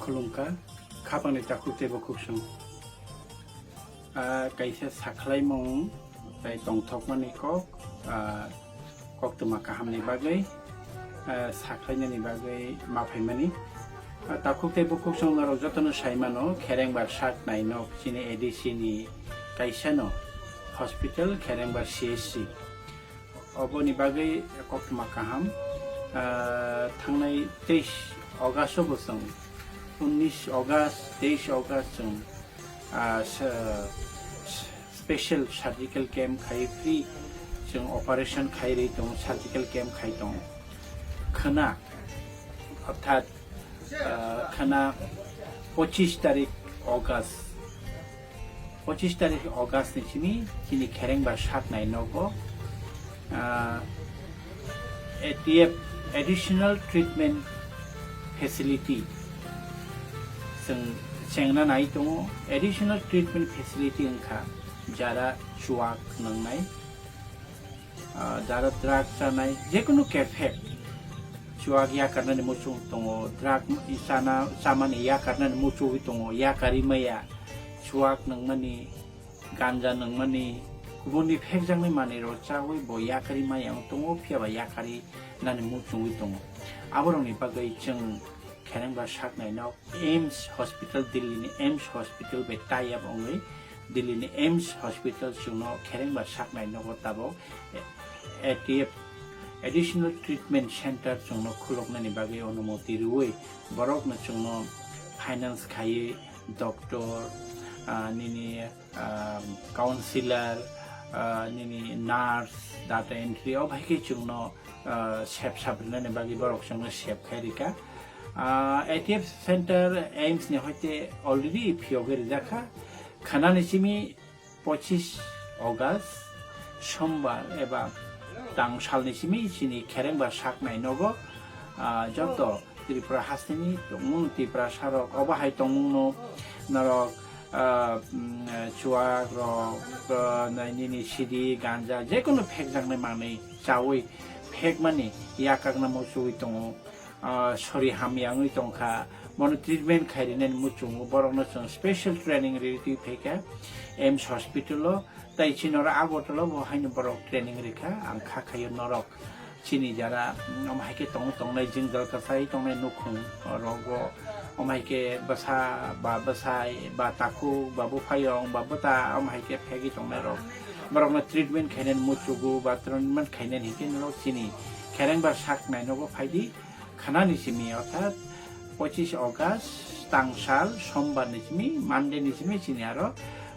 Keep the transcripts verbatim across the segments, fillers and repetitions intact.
Khulumkha, khapangni takhuk tei bukhuk song. Ah, kaisa sakhlaimung tei tongthokmani kok, ah, koktwma kahamni bagwi, ah, sakhlainani bagwi ma phaimani. Ah, takhuk tei bukhuk song norok jotono saimano, Kherengbar Sak Nainok chini A D C ni kaisano hospital, Kherengbar C H C. Oboni bagwi koktwma kaham. Ah, thangnai teis August o bo chwng, unnish August, teis August chwng, ah, sa-, special surgical camp khai, free chwng operation khai ri tongo, surgical camp khai tongo. Khwna, orthat, ah, khwna pochis tarik August, pochis tarik August ni simi chini Kherengbar Sak Nainogo, ah, A T F, Additional Treatment Facility chwng chengna nai tongo. Additional Treatment Facility wngkha jara chuak nwngnai, ah, jara drug chanai, jekunu kephek chuak yakarnani muchung tongo, drug chana, chamani yakarnani muchugwi tongo, yakari maya, chuak nungmani, ganja nungmani, kubunni phekjaknai manwirok chawi bo yakari maya wng tongo, phiyaba yakari nani muchungwi tongo. Aborokni bagwi chwng Kherengbar Sak Nainok AIIMS Hospital, Delhi ni AIIMS Hospital bai tie up wngwi, Delhi ni AIIMS Hospital chwngno Kherengbar Sak Nainogo tabok A T F, Additional Treatment Center chwngno khuloknani bagwi onumoti rwui, borokno chwngno finance khaiwi doctor, ah, nini, ah, counselor, ah, nini nurse, data entry, o bai khe chwngno, ah, sep sap rwnani bagwi borok chwngno sep khai rikha. Ah, A T F Center AIIMS ni hoite already phiyogwi rijak kha. Khwnani simi pochis August, Sombar eba tang salni simi chini Kherengbar Sak Nainogo, ah, joto Tripura hasteni tongmung, Tiprasarok obo hai tongmungno norok, ah, mm, chuak rok, ah, nini sidi, ganja, jekunu phekjaknai manwi chawi phekmani yakakna muchugwi tongo. Ah, sori hamya wngwi tongkha, bono treatment khai rinani muchungo, borokno chwng special training ri twi phaikha AIIMS hospital o, tai chini oro Agartala o bo haino borok training rikha, ang kha khaio norok chini jara, mm, omo hai khe tong tongnai jwngjal kwchai tongnai nukhung rogo, omo hai khe bwsa ba bwsai ba takhuk ba buphayong ba bwta omo hai khe phegwi tongnai rok, borokno treatment khainani muchugo ba treatment khainani hinkhe norok chini Kherengbar Sak Nainogo phaidi. Khwnani simi, orthat pochis August, tangsal, Sombar ni simi, Monday ni simi chini aro,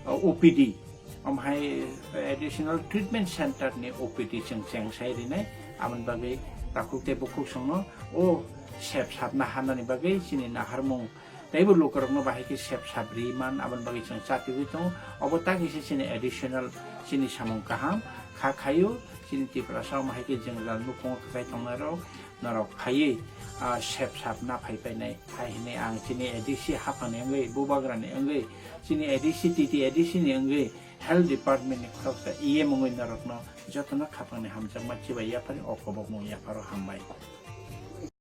o, O P D, omo hai Additional Treatment Center ni O P D chwng chengsai rinai, aboni bagwi takhuk tei bukhuk songno o sep sap naharnani bagwi chini naharmung teibo lukurokno bahai khe sep sap ri man, aboni bagwi chwng chatugwi tongo. Obo ta kisa chini additional chini samung kaham kha khaio, chini Tiprasa omo hai khe jwngjal nukhungo kwchai tongnai rok. Norok phaiwi, ah, sep sap na phai painai, hai hwnwi ang chini A D C haphangni wngwi, bubagrani wngwi, chini A D C, T T A D C ni wngwi, health department ni khoroksa E M wngwi norokno jotono khapangni hamjakma chibai yaphari, o kobokmung yapharo hambai.